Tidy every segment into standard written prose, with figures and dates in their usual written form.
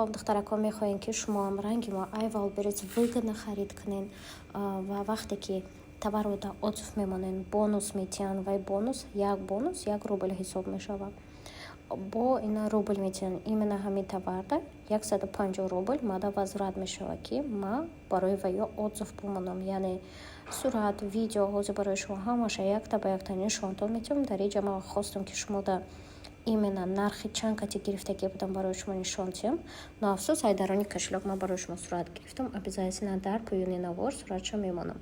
Хоб, духтарако, мехоҳем, ки шумоам ранги мо ай Вайлдберриз выгодно харид кунен ва вақте ки товарро дар отзыв мемонен, бонус метиҳанд. Вай бонус, як бонус 1 рубл ҳисоб мешавад. Бо ина рубл метиҳанд. Именно ҳамин товарда 150 рубл мада возврат мешавад, ки ма барои ваё отзыв бимонам, яъне сурат, видео. Ҳозир барои шумо ҳамаша якта ба якта нишонтон метиҳам. Дар инҷа ман хостам, ки шумо да именно нархи чанд кати гирифтагӣ будам, барои шумо нишон диҳам. Но афсӯс, ай дарони кошелёк ман барои шумо сурат гирифтам. Обязательно дар поёни навор суратша мемонам.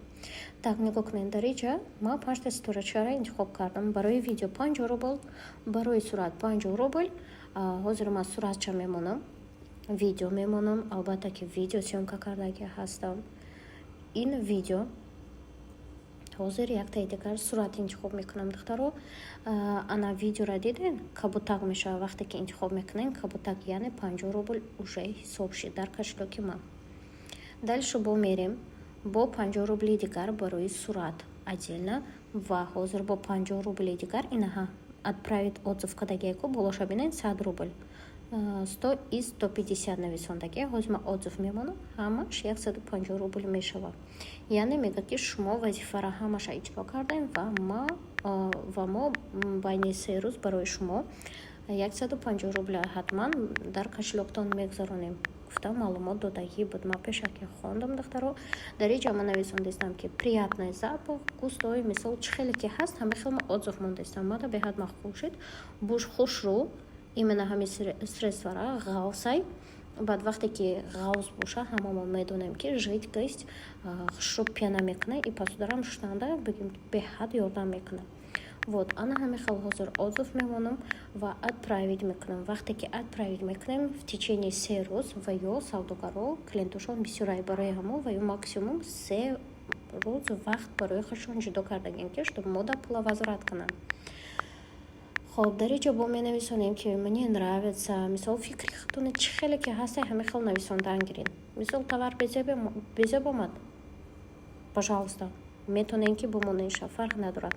Так, нигоҳ кунед, дар инҷа ман панҷта ситорачаро интихоб кардам. Барои видео 50 рубл, барои сурат 50 рубл. Ҳозир ман суратча мемонам, видео мемонам. Албатта, ки видео съёмка кардагӣ ҳастам. Ин видео, ҳозир яктаи дигар сурат интихоб мекунам, духтаро. Ана, видеоро дидем, кабутак мешавад. Вақте ки интихоб мекунем, кабутак, яъне 50 рубл уже ҳисоб шид дар кошелёки ман. Дальше бо мерем, бо 50 рубли дигар барои сурат отдельно ва ҳозир бо 50 рубли дигар. Инаҳа, отправить отзыв кардагиеку, болоша бинед, 100 рубл, 100 и 150 нависондагӣ. Ҳозир ман отзыв мемонам, ҳамаш 150 рубл мешавад. Яъне мегӯяд, ки шумо вазифаро ҳамаша иҷро кардем ва мо байни 3 рӯз барои шумо 150 рубля ҳатман дар кошелёктон мегузаронем, гуфта маълумот додагӣ буд. Ман пешакӣ хондам, духтаро. Дар инҷа ман нависондистам, ки приятный запах, густой. Мисол, чӣ хеле ки ҳаст, ҳама хел ма отзыв мондистам. Мада беҳад маъқул шуд. Буш хушрӯ, именно ҳамин средствора ғавсай. Баъд вақте ки ғавз боша, ҳамамо медонем, ки жидкость хушрӯ пена мекунад и посударам шустанда, бигем, беҳад ёрдам мекунад. Вот, ана ҳамин хел ҳозир отзыв мемонам ва отправить мекунам. Вақте ки отправить мекунем, в течение 3 рӯз ва ё савдогаро клиентошон бисёрай, барои ҳамо ва ё максимум 3 рӯз вақт барои худшон ҷудо кардагем, ки чтоб мода пула возврат кунанд. Хоб, дар инҷо бо менависонем, ки мне нравится. Мисол, фикри худтона чӣ хеле ки ҳаста, ҳамин хел нависондан гиред. Мисол, товар безеб омад, пожалуйста, метонем, ки бимонеша, фарқ надорад.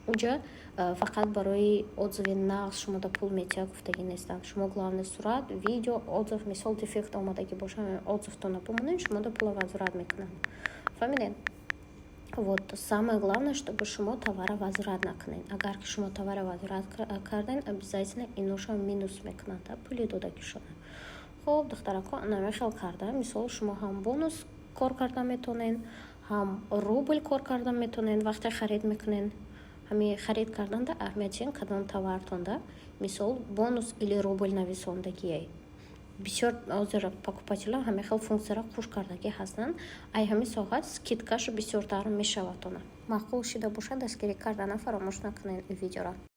Уҷа фақат барои отзыви нағз шумода пул метиҳад гуфтагӣ нестанд. Шумо, главное, сурат, видео, отзыв. Мисол, дефект омадагӣ боша, отзывтона бимонед, шумода пула возврат мекунанд. Фаҳмидед? Вот самое главное, чтобы шумо товара возврат накунед. Агар ки шумо товара возврат карден, обязательно иношо минус мекунанд пули додагишона. Хоб, духтарако, намехел карда, мисол, шумо ҳам бонус кор карда метонед, ҳам рубл кор карда метонед. Вақте харид мекунед, ҳами харид карданда аҳамиятчиен кадом товартонда, мисол, бонус или рубл нависондагиай. Бисёр ҳозир покупателҳо ҳамин хел функсияро хуш кардагӣ ҳастанд. Ай ҳамин соҳат скидкаш бисёртар мешавад. Маъқул шида бошад, дастгирӣ кардана фаромӯш накунед видеоро.